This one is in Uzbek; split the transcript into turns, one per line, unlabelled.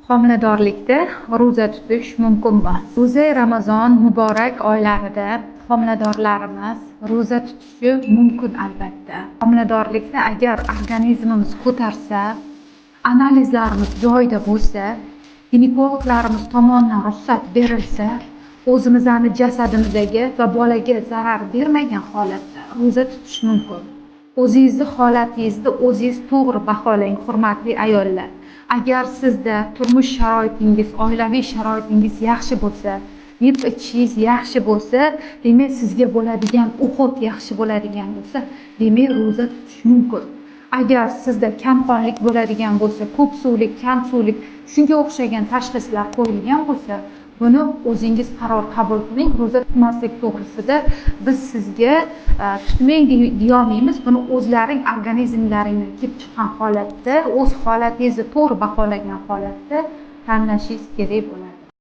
Homiladorlikda ro'za tutish mumkinmi? Ro'za Ramazon muborak oylarida homiladorlarimiz ro'za tutishi mumkin albatta. Homiladorlikda agar organizmimiz ko'tarsa, analizlarimiz joyida bo'lsa, ginekologlarimiz tomonidan ruxsat berilsa, o'zimizni jasadimizga va bolaga zarar bermagan holatda ro'za tutish mumkin. O'zingizni holatingizni o'zingiz to'g'ri baholang, hurmatli ayollar. Agar sizda turmush sharoitingiz, oilaviy sharoitingiz yaxshi bo'lsa, yeb ichishingiz yaxshi bo'lsa, demak sizga bo'ladigan уход yaxshi bo'ladigan bo'lsa, demak ro'za tutish mumkin. Agar sizda kamqonlik bo'ladigan bo'lsa, ko'p suvlik, kam suvlik, shunga o'xshagan tashxislar qo'yilgan bo'lsa, buni o'zingiz qaror qabul qiling. Ro'za tutmaslik to'g'risida biz sizga tutmang deyolmaymiz. Buni o'zlaring organizmlaringdan kelib chiqqan holatda, o'z holatingizni to'g'ri baholagan holatda tanlashingiz kerak bo'ladi.